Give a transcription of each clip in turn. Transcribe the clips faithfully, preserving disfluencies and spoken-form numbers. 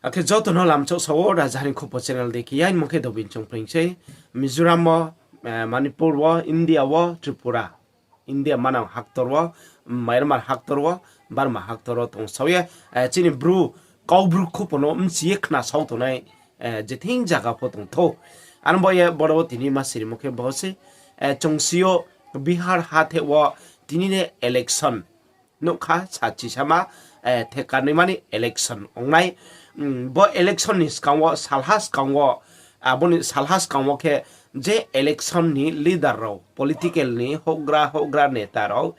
Akhe joto no lamchouh sa wo, Rajaha ni Khupo channel dei khe yainmung khe Dobin Chongpring sei. Mizoram wo, Manipur wo, India wo, Tripura, India manang haktor wo, Myanmar haktor wo, Burma haktor wo tong sao ye, chini Bru, Kaubru khupo no bchi ye khna sao tongnai, je thing zaga pho tong thou. Aro bo ye boro wo tini ma sirimo khe bo se, chung si yo Bihar hathe wo tini ni election nuh kha, sachi sama, theka naima ni election ong nai. Bo election ni skang wo, salha skang wo, abo ni salha skang wo khe je election ni leader rao, political ni houhgra houhgra neta rao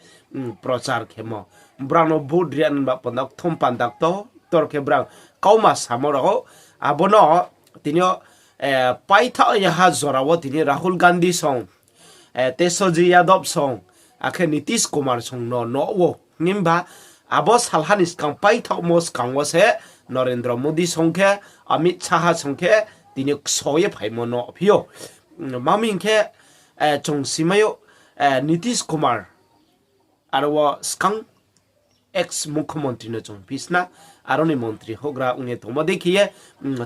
prochar khemo, brao no vote ri ya ni ba panda kthum panda ktor ktor khe brao kauma samo rao, abo no tini yo paithaoh ya ha jora wo tini Rahul Gandhi song, Tesoji Yadav song, akhe Nitish Kumar song no nuh ou. Himba abo salha ni skang paithaohmo skang wo se Narendra Modi song khe, Amit Shah song khe tini yo kso ye phaimo nuh phi ou. Ma mi hing khe, chung simai ou, Nitish Kumar, aro wo skang ex mukhyamantri no chung phi sna, aro ni mantri houhgra ong ye tongmo dei khe ye,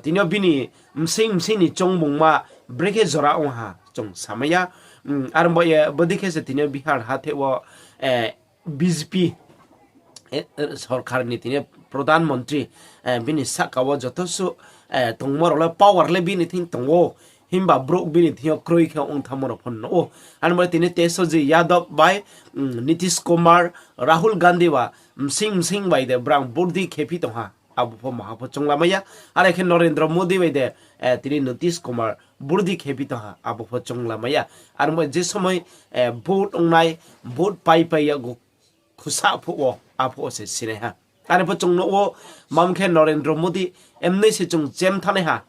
tini yo bini bsing bsing ni choungbungma brekhe jora ong ha chung samai ya. Aro bo ye bodei khe se tini yo Bihar hathe wo BJP sorkar ni tini yo pradhan mantri, bini sahka wo joto suh tongmo rao le power le bini thing tong ou. Himba brouh bini thing yo kroi khe ong thanngmo rao pho nuh ou. Aro bo tini Tesoji Yadav bai, Nitish Kumar, Rahul Gandhi ba bsing bsing bai de brang vote di khe phi tong ha, abo pho maha pho choung lamai ya. Are khe Narendra Modi bai de, tini Nitish Kumar vote di khe phi tong ha, abo pho choung lamai ya. Aro bo je somoi vote ongnai, vote pai pai ya khusa phuh wo, aphuh wo se sinai ha. Are pho chung nuh ou, ma mi khe Narendra Modi emnoi se chung chem thanngnai ha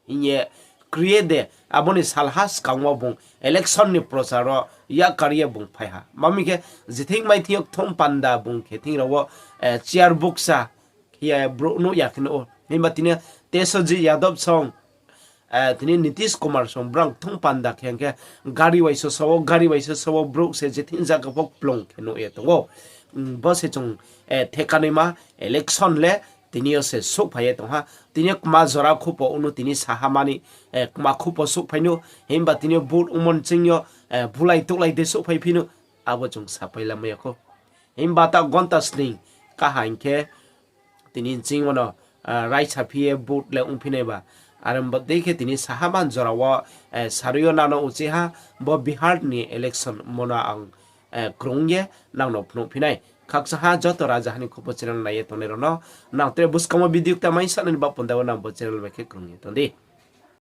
hing ye kri ye de, abo ni salha skang wo bung election ni prochar wo yakar ye bung phai ha. Ma mi khe je thing mai thing yo kthum panda bung khe thing rao wo, chair bukcha khe ye brouh nuh ya khe nuh ou. Himba tini Tesoji Yadav song, tini Nitish Kumar song brang kthum panda khe hing khe gari waisa sa wo, gari waisa sa wo brouh se je thing zaga pho kplung khe nuh ye tong ou. Bo se chung theka naima election le tini yo se souhphai ye tong ha. Tini yo kma jora khupo ong no tini sahama ni, kma khupo souhphai nou, himba tini yo vote ongmo ni ching yo bulai touhlai de souhphai phi nou, abo chung sapai lamai ya khou. Himba ta gonta sning kaha hing khe tini ching wono raisa phi ye vote le ongphi nai ba. Are bo dei khe tini sahama ni jora wo, sarui yo nang no uchih ha, bo Bihar ni election mo no ang krung ye nang no phnuh phi nai. Khakchang ha joto Rajaha ni Khupo channel nai ye tongnai rao no, nang tre buskang wo video kta mai sa nai ni ba panda wo nang bo channel bai khe krung ye tong di.